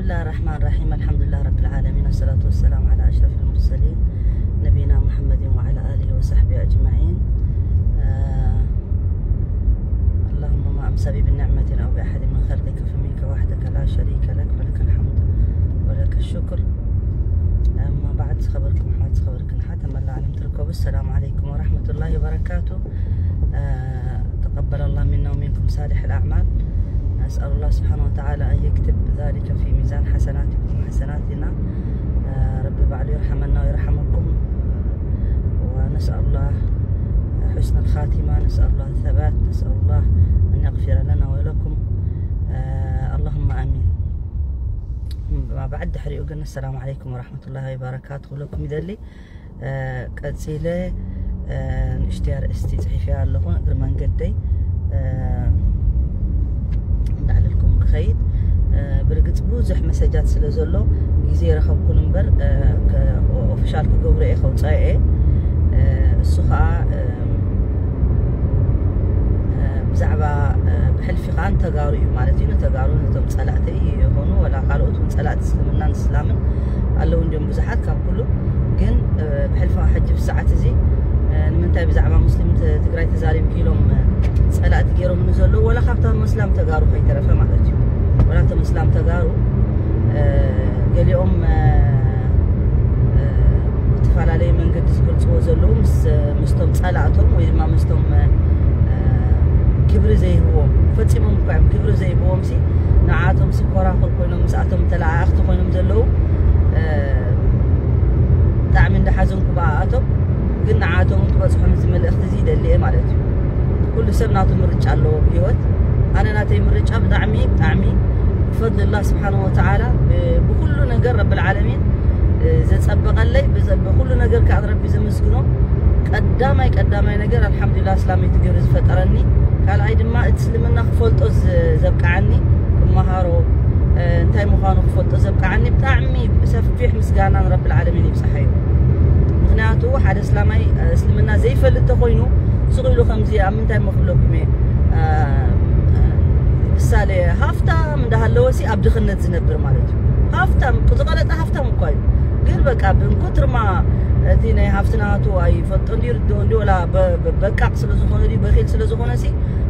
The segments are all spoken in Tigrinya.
بسم الله الرحمن الرحيم. الحمد لله رب العالمين، والصلاة والسلام على أشرف المرسلين نبينا محمد وعلى آله وصحبه أجمعين. آه، اللهم ما أمسى بي بالنعمة أو بأحد من خلقك فمنك وحدك لا شريك لك، فلك الحمد ولك الشكر. أما بعد، ዝኸበርኩም ኣሕዋት፣ ዝኸበርክን ኣሓት ኣብ መላእ ዓለም ትርከቡ፣ السلام عليكم ورحمة الله وبركاته. آه، تقبل الله منا ومنكم صالح الأعمال. نسأل الله سبحانه وتعالى أن يكتب ذلك في ميزان حسناتكم وحسناتنا. آه، رب ባዕሉ ይርሓመና ويرحمكم. ونسأل الله حسن الخاتمة، نسأل الله الثبات، نسأل الله أن يغفر لنا ولكم. آه، اللهم آمين. بعد ድሕሪኡ ግን السلام عليكم ورحمة الله وبركاته ክብለኩም ይደሊ። ቀፂለ ንእሽተይ ኣርእስቲ ፅሒፈያ ኣለኹ እግሪ መንገደይ እንዳዕለልኩም ክኸይድ። ብርግፅ ብዙሕ መሰጃት ስለ ዘሎ ግዜ ረኸብኩን እምበር ኦፊሻል ክገብሮ እየ ከውፃኦ እየ። እሱ ከዓ ብዛዕባ ብሕልፊ ከዓ ንተጋሩ እዩ ማለት እዩ። ንተጋሩ ነቶም ፀላእተይ የኾኑ ወላ ካልኦት እውን ፀላእቲ እስልምናን እስላምን ኣለዉ እንዲዮም ብዙሓት ካብ ኩሉ። ግን ብሕልፊ ከዓ ሕጂ ብሰዓት እዚ ንምንታይ ብዛዕባ ሙስሊም ትግራይ ተዛሪብኪ ኢሎም ፀላእቲ ገይሮም ንዘለዉ ወላ ካብታ መስላም ተጋሩ ከይተረፈ ማለት እዩ። ወላ እቶም መስላም ተጋሩ ገሊኦም ብዝተፈላለየ መንገዲ ዝገልፅዎ ዘለዉ ምስቶም ፀላእቶም ወይ ድማ ምስቶም ክብሪ ዘይህዎም ፈፂሞም እኳ እዮም ክብሪ ዘይህዎም ሲ ንዓቶም ሲ ኮራኹር ኮይኖም ምስኣቶም ተለኣኣኽቲ ኮይኖም ዘለዉ ብጣዕሚ እንዳሓዘንኩ ብኣኣቶም ግን ንዓቶም ክበፅሖም እዚ መልእኽቲ እዚ ይደሊ እየ ማለት እዩ። ኩሉ ሰብ ናቱ ምርጫ ኣለዎ ብሂወት። ኣነ ናተይ ምርጫ ብጣዕሚ ብጣዕሚ ብፈድልላህ ስብሓን ወተዓላ ብኩሉ ነገር ረብልዓለሚን ዘፀበቐለይ ብኩሉ ነገር ከዓ ረቢ ዘመስግኖ ቀዳማይ ቀዳማይ ነገር ኣልሓምዱሊላህ እስላመይቲ ገይሩ ዝፈጠረኒ። ካልኣይ ድማ እቲ እስልምና ክፈልጦ ዘብቃዓኒ ክመሃሮ እንታይ ምዃኑ ክፈልጦ ዘብቃዓኒ ብጣዕሚ ብሰፊሕ ምስጋና ንረብልዓለሚን ይብፅሓዩ። ምክንያቱ ሓደ እስላማይ እስልምና ዘይፈልጥ ተኮይኑ ስቕ ኢሉ ከምዚ ኣብ ምንታይ መክብለኩም እየ ምሳሌ ሃፍታም እንዳሃለወ ሲ ኣብ ድኽነት ዝነብር ማለት እዩ። ሃፍታም ዝቐለጠ ሃፍታም እኳ እዩ። ግን በቃ ብንኩትርማ እቲ ናይ ሃፍትናቱ ኣይፈልጦ እንዲ ርድኦ እንዲ ወላ በቃቅ ስለዝኾነ ድዩ በኪል ስለዝኾነ ሲ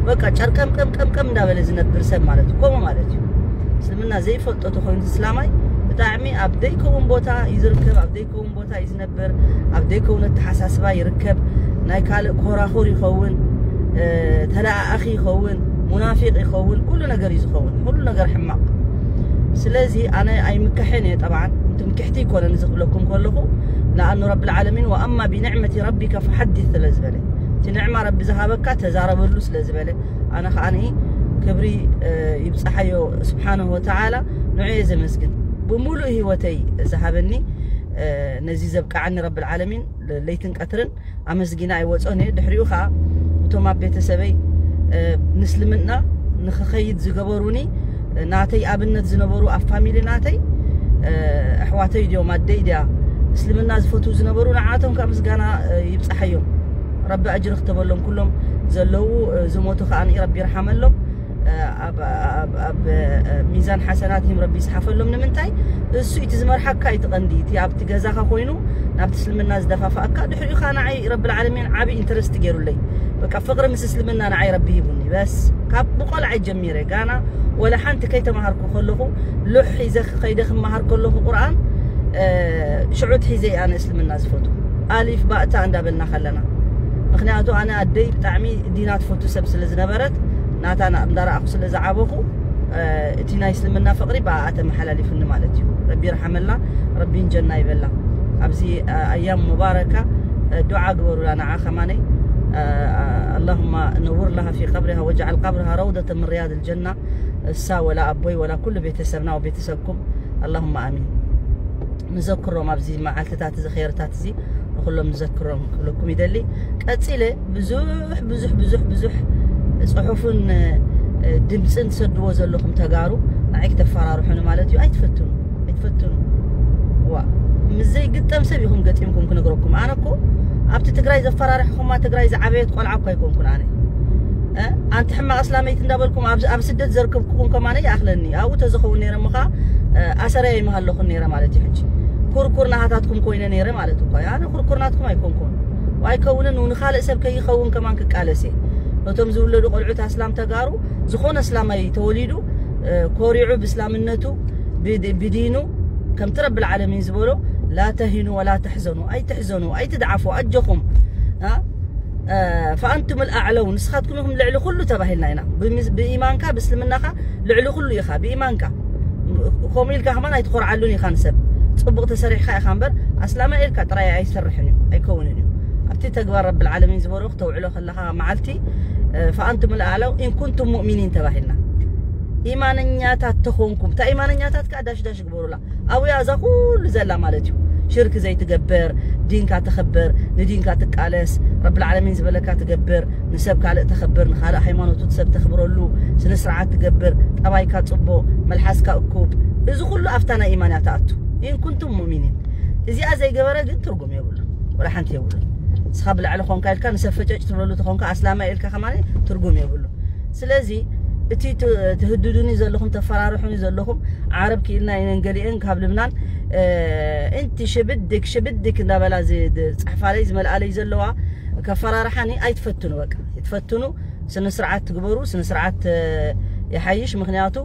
በቃ ጨርቀምቀምቀምቀም እንዳበለ ዝነብር ሰብ ማለት እዩ። ከምኡ ማለት እዩ። እስልምና ዘይፈልጦ ተኮይኑ እስላማይ ብጣዕሚ ኣብ ደይከውን ቦታ እዩ ዝርከብ ኣብ ደይከውን ቦታ እዩ ዝነብር ኣብ ደይከውን ኣተሓሳስባ ይርከብ። ናይ ካልእ ኮራኹር ይኸውን ተለኣኣኺ ይኸውን ሙናፊቅ ይኸውን ኩሉ ነገር እዩ ዝኸውን ኩሉ ነገር ሕማቕ። ስለዚ ኣነ ኣይምከሐን እየ ጠብዓን ትምክሕቲ ይኮነን እዚ ክብለኩም ከለኹ ንኣኑ ረብልዓለሚን ወኣማ ቢንዕመቲ ረቢካ ፈሓዲስ ስለ ዝበለ እቲ ንዕማ ረቢ ዝሃበካ ተዛረበሉ ስለ ዝበለ ኣነ ከዓ ክብሪ ይብፅሓዮ ስብሓንሁ ወተዓላ ንዑ እየ ዘመስግን። ብሙሉእ ህይወተይ ዝሃበኒ ነዚ ዘብቃዓኒ ረብልዓለሚን ለይትን ቀትርን ኣመስጊነ ኣይወፅኦን እየ። ድሕሪኡ ከዓ እቶም ኣብ ቤተሰበይ ንስልምና ንክኸይድ ዝገበሩኒ ናተይ ኣብነት ዝነበሩ ኣብ ፋሚሊ ናተይ ኣሕዋተይ ድዮም ኣደይ ድያ እስልምና ዝፈትዉ ዝነበሩ ንዓቶም ከዓ ምስጋና ይብፃሓዮም። ረቢ ኣጅሪ ክተበሎም ኩሎም ዘለዉ ዝሞቱ ከዓ ረቢ ይርሓመሎም። ኣብ ሚዛን ሓሰናትህም ረቢ ይስሓፈሎም። ንምንታይ እሱ እቲ ዝመርሓካ እዩ ትቐንዲ እቲ ኣብቲ ገዛኻ ኮይኑ ናብቲ እስልምና ዝደፋፍኣካ ድሕሪኡ ከዓ ንዓይ ረብልዓለሚን ዓብዪ ኢንተረስት ገይሩለይ በቃ ፍቕሪ ምስ እስልምና ንዓይ ረቢ ሂቡኒ በስ ካብ ብቆልዓይ ጀሚረ ጋና ወላ ሓንቲ ከይተምሃርኩ ከለኹ ሉሕ ሒዘ ከይደ ክመሃር ከለኹ ቁርኣን ሽዑት ሒዘ ኣነ እስልምና ዝፈቱ ኣሊፍ ባእታ እንዳበልና ከለና ምክንያቱ ኣነ ኣደይ ብጣዕሚ ዲና ትፈቱ ሰብ ስለ ዝነበረት ናታ እንዳረኣኹ ስለ ዝዓበኹ እቲ ናይ እስልምና ፍቕሪ ብኣኣ ተመሓላሊፉኒ ማለት እዩ። ረቢ ይርሓመላ ረቢ እንጀና ይበላ። ኣብዚ ኣያም ሙባረካ ዱዓ ግበሩላ ንዓ ከማነይ اللهم نور لها في قبرها واجعل قبرها روضة من رياض الجنة እሳ ወላ ኣቦይ ወላ ኩሉ ቤተሰብና ወቤተሰብኩም اللهم آمين። ንዘክሮም ኣብዚ መዓልትታት እዚ ኸይርታት እዚ ንኩሎም ንዘክሮም ክብለኩም ይደሊ። ቀፂለ ብዙሕ ብዙሕ ብዙሕ ብዙሕ ፅሑፍን ድምፅን ትሰድዎ ዘለኹም ተጋሩ ንዓይ ክተፈራርሑኒ ማለት እዩ። ኣይትፈትኑ ኣይትፈትኑ ዋ ምስ ዘይግጠም ሰብ ኢኹም ገጢምኩም ክነግረኩም። ኣነ እኮ ኣብቲ ትግራይ ዘፈራርሕኹማ ትግራይ ዝዓበየት ቆልዓ እኳ ኣይኮንኩን ኣነ ኣንቲ ሕማቕ ኣስላመይቲ እንዳበልኩም ኣብ ስደት ዘርከብኩኩም ከማነ ይኣኽለኒ። ኣብኡ ተዝኸውን ነይረ ምኻ ኣሰረይ ኣይምሃለኹን ነይረ ማለት እዩ። ሕጂ ኩርኩር ናሃታትኩም ኮይነ ነይረ ማለት እኳ ኣነ ኩርኩር ናትኩም ኣይኮንኩን። ኣይከውንን ንካልእ ሰብ ከይኸውን ከማን ክቃለስ እየ። ነቶም ዝውለዱ ቆልዑት ኣስላም ተጋሩ ዝኾነ ኣስላማይ ተወሊዱ ኮሪዑ ብእስላምነቱ ብዲኑ ከምቲ ረብል ዓለሚን ዝበሎ ላ ተሂኑ ወላ ተሕዘኑ፣ ኣይትሕዘኑ፣ ኣይትድዓፉ፣ ኣጆኹም ፈኣንቱም ኣዕለው፣ ንስኻትኩም ኢኹም ልዕሊ ኩሉ ተባሂልና ኢና። ብኢማንካ ብእስልምናኻ ልዕሊ ኩሉ ኢኻ ብኢማንካ። ከምኡ ኢልካ ከማን ኣይትኾርዓሉን ኢኻ ንሰብ። ጽቡቕ ተሰሪሕካ ኢኻ እምበር ኣስላማይ ኢልካ ጥራይ ኣይሰርሕን እዩ ኣይከውንን እዩ። ኣብቲ ተግባር ረብል ዓለሚን ዝበሎ ክተውዕሎ ከለኻ መዓልቲ ፈኣንቱም ኣዕለው ኢን ኩንቱም ሙእሚኒን ተባሂልና። ኢማነኛታት ተኾንኩም እታ ኢማነኛታት ከኣ ዳሽዳሽ ግበሩላ። ኣብያ እዛ ኩሉ ዘላ ማለት እዩ። ሽርክ ዘይትገብር፣ ዲንካ ተኸብር፣ ንዲንካ ትቃለስ፣ ረብል ዓለሚን ዝበለካ ትገብር፣ ንሰብ ካልእ ተኸብር፣ ንኻልእ ሃይማኖቱ ሰብ ተኽብረሉ፣ ስነ ስርዓት ትገብር፣ ጠባይካ ጽቡቕ፣ መልሓስካ እኩብ። እዚ ኩሉ ኣብታ ናይ ኢማን እያ ትኣቱ። ኢን ኩንቱም ሙእሚኒን። እዚኣ ዘይገበረ ግን ትርጉም የብሉ። ወላ ሓንቲ የብሉ። ንስኻ ብላዕሊ ኾንካ ኢልካ ንሰብ ፈጨጭ ትብለሉ ተኾንካ ኣስላማ ኢልካ ከማን ትርጉም የብሉ። ስለዚ እቲ ትህድዱኒ ዘለኹም ተፈራርሑኒ ዘለኹም ዓረብ ክኢልና ኢነን ገሊአን ካብ ልብናን እንቲ ሽብድክ ሽብድክ እንዳበላ ዝፅሕፋለይ ዝመልኣለይ ዘለዋ ከፈራርሓኒ ኣይትፈትኑ። በቃ ይትፈትኑ። ስነ ስርዓት ትግበሩ። ስነ ስርዓት ይሓይሽ። ምክንያቱ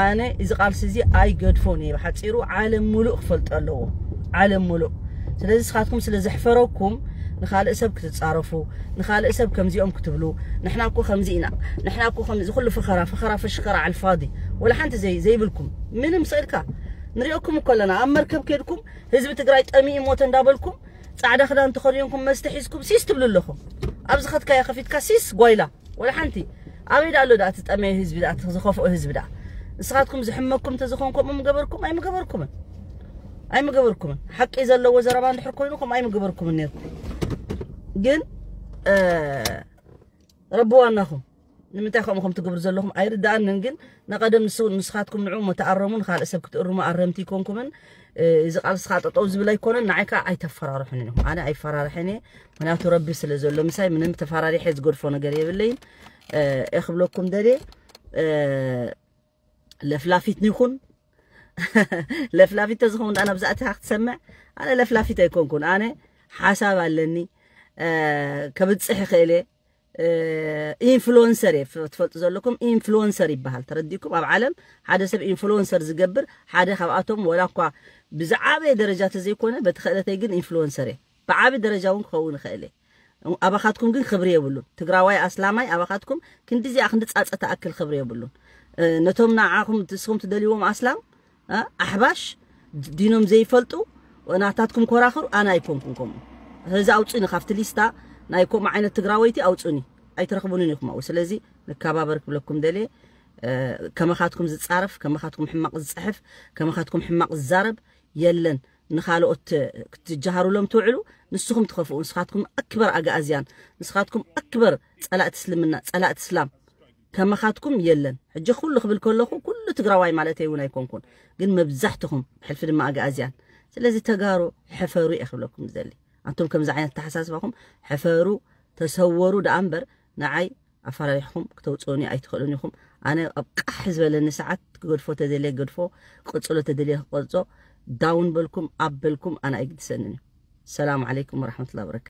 ኣነ እዚ ቃልሲ እዚ ኣይገድፎን እየ። ብሓፂሩ ዓለም ሙሉእ ክፈልጦ ኣለዎ። ዓለም ሙሉእ። ስለዚ ንስኻትኩም ስለ ዘሕፈረኩም ንኻልእ ሰብ ክትፃረፉ፣ ንኻልእ ሰብ ከምዚኦም ክትብሉ፣ ንሕና እኮ ከምዚ ኢና፣ ንሕና እኮ ከምዚ ኩሉ ፈኸራ ፈኸራ ፈሽከራ ዓልፋዲ ወላ ሓንቲ ዘይ ዘይብልኩም ምንም ስኢልካ ንሪኦኩም እኮ ኣለና። ኣብ መርከብ ከድኩም ህዝቢ ትግራይ ጠሚኡ ሞተ እንዳበልኩም ፃዕዳ ክዳን ተኸዲንኩም መስተ ሒዝኩም ሲስ ትብሉ ኣለኹም። ኣብዚ ኸትካዮ ከፊትካ ሲስ ጓይላ ወላ ሓንቲ ኣበይ ዳ ኣሎ ዳ እቲ ጠመየ ህዝቢ ዳ እቲ ዝኸፍኦ ህዝቢ ዳ ንስኻትኩም ዝሕመኩም ተዝኾን ከምኡ ምገበርኩም ኣይምገበርኩምን ኣይምገበርኩምን ሓቂ ዘለዎ ዘረባ እንድሕር ኮይኑ ከምኡ ኣይምገበርኩምን ነይርኩም ግን ረቢ ዋናኹም ንምንታይ ከምኡ ከም ትገብሩ ዘለኹም ኣይርዳኣንን ግን ንቐደም ንስኻትኩም ንዑ መተኣረሙ ንኻልእ ሰብ ክትእርሙ ኣረምቲ ይኮንኩምን እዚ ቃል ስኻ ጠጠው ዝብል ኣይኮነን ንዓይ ከዓ ኣይተፈራርሑን ኢኹም ኣነ ኣይፈራርሐን እየ ምክንያቱ ረቢ ስለ ዘሎ ምሳይ ምንም ተፈራሪሐ ዝገድፎ ነገር የብለይን እየ ክብለኩም ደልየ ለፍላፊት ይኹን ለፍላፊት ተዝኸውን ዳ ናብዛእቲ ክትሰምዕ ኣነ ለፍላፊት ኣይኮንኩን ኣነ ሓሳብ ኣለኒ ከብፅሕ ይኽእል እየ ኢንፍሉወንሰር እየ ትፈልጡ ዘለኩም ኢንፍሉወንሰር ይበሃል ተረዲእኩም ኣብ ዓለም ሓደ ሰብ ኢንፍሉወንሰር ዝገብር ሓደ ካብኣቶም ወላ እኳ ብዝዓበየ ደረጃ ተዘይኮነ በቲ ክእለተይ ግን ኢንፍሉወንሰር እየ ብዓቢ ደረጃ እውን ክኸውን ይኽእል እየ ኣባኻትኩም ግን ክብሪ የብሉን ትግራዋይ ኣስላማይ ኣባኻትኩም ክንዲዚኣ ክንዲ ፃፀ ተኣክል ክብሪ የብሉን ነቶም ንዓኹም ንስኹም ትደልይዎም ኣስላም ኣሕባሽ ዲኖም ዘይፈልጡ ናታትኩም ኮራኽሩ ኣነ ኣይኮንኩን ከምኡ ህዚ ኣውፁኒ ካብቲ ሊስታ ናይ ከምኡ ዓይነት ትግራወይቲ ኣውፁኒ ኣይትረኽቡንን ኢኹም ኣብኡ ስለዚ ንከባበር ክብለኩም ደልየ ከመኻትኩም ዝፃረፍ ከመኻትኩም ሕማቕ ዝፅሕፍ ከመኻትኩም ሕማቕ ዝዛረብ የለን ንኻልኦት ክትጀሃሩሎም ትውዕሉ ንስኹም ትኸፍኡ ንስኻትኩም ኣክበር ኣግኣዝያን ንስኻትኩም ኣክበር ፀላእቲ እስልምና ፀላእቲ እስላም ከመኻትኩም የለን ሕጂ ኩሉ ክብል ከለኹ ኩሉ ትግራዋይ ማለት እውን ኣይኮንኩን ግን መብዛሕትኹም ብሕልፊ ድማ ኣግኣዝያን ስለዚ ተጋሩ ሕፈሩ እየ ክብለኩም ዝደሊ ኣንቱም ከምዚ ዓይነት ተሓሳስባኹም ሕፈሩ ተሰወሩ ደኣ እምበር ንዓይ ኣፈራሪሕኹም ክተውፅኡኒ ኣይትኽእሉን ኢኹም ኣነ ኣብ ቃሕ ዝበለኒ ሰዓት ክገድፎ ተደልየ ገድፎ ክቕፅሎ ተደልየ ክቐርፆ ዳውን በልኩም ኣብ በልኩም ኣነ ኣይግድሰንን እዩ ሰላም ዓለይኩም ወረሕመቱላ በረካቱ